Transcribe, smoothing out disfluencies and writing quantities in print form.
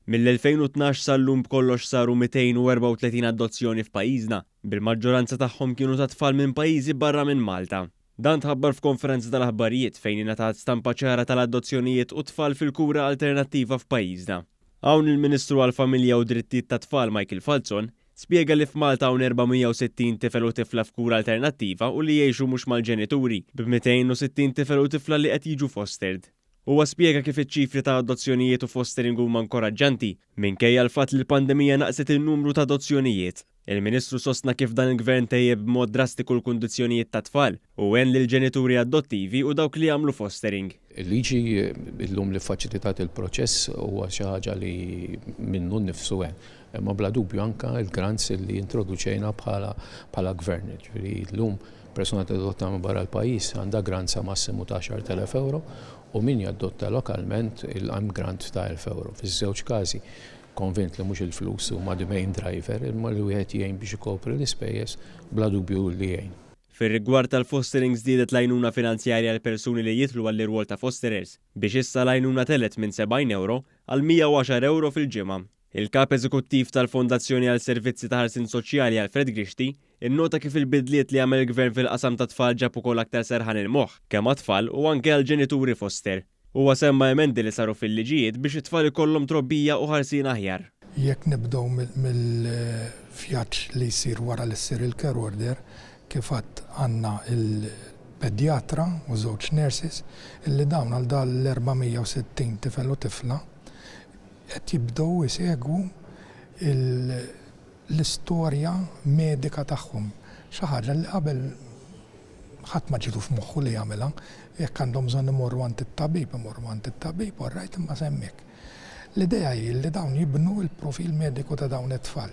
Mill-2012 sal-lum b'kollox saru 234 adozzjoni f'pajjiżna, bil-maġġoranza tagħhom kienu ta' tfal minn pajjiżi barra minn Malta. Dan tħabbar f'konferenza tal-aħbarijiet fejn ingħatat stampa ċara tal-adozzjonijiet u tfal fil-kura alternattiva f'pajjiżna. Hawn il-Ministru għall-Familja u Drittijiet tat-Tfal Michael Falzon spjega li f'Malta hawn 460 tifel u tifla f'kura alternattiva u li jgħixu mhux mal-ġenituri, b'260 tifel u tifla li qed jiġu fostered. Huwa spjega kif iċ-ċifri ta' adozzjonijiet u fostering huma inkoraġġanti, minkejja l-fatt li l-pandemija naqset in-numru ta' adozzjonijiet. Il-Ministru sostna kif dan il-Gvern tejjeb b'mod drastiku l-kundizzjonijiet tat-tfal u għen lill-ġenituri adottivi u dawk li jagħmlu fostering. Il-liġi illum li ffaċilitat il-proċess huwa xi ħaġa li minnu nnifsu għen. Imma bla dubju anke l-grants li introduċejna bħala bħala gvern. Ġifieri llum persuna tadotta minn barra l-pajjiż għandha grant sa massimu ta' 10,000 ewro u min jadotta lokalment hemm grant ta' 1,000 ewro. Fiż-żewġ każi konvint li mhux il-flus huma the main driver imma li wieħed jgħin biex ikopri l-ispejjeż bla dubju li jgħin. Fir-rigward tal-fostering żdiedet l-għajnuna finanzjarja għal persuni li jidħlu għall-irwol ta' fosterers, biex issa l-għajnuna telgħet minn 70 ewro għal 110 ewro fil-ġimgħa. Il-Kap Eżekuttiv tal-Fondazzjoni għal Servizzi ta' Ħarsien Soċjali Alfred Grixti innota kif il-bidliet li għamel il-Gvern fil-qasam tat-tfal ġab ukoll aktar serħan il-moħħ, kemm għat-tfal u anke għall-ġenituri foster. Huwa semma emendi li saru fil-liġijiet biex it-tfal ikollhom trobbija u ħarsien aħjar. Jekk nibdew mill-vjaġġ li jsir wara li ssir il-care order, kif għedt għandna l-pedjatra u żewġ nurses illi dawn għal dan l-460 tifel u tifla qed jibdew isegwu l-istorja medika tagħhom, xi ħaġa li qabel ħadd ma ġietu f'moħħu li jagħmilha. Jekk għandhom bżonn imorru għand it-tabib, imorru għand it-tabib, all right, imma s'hemmhekk. L-idea hi li dawn jibnu l-profil mediku ta' dawn it-tfal.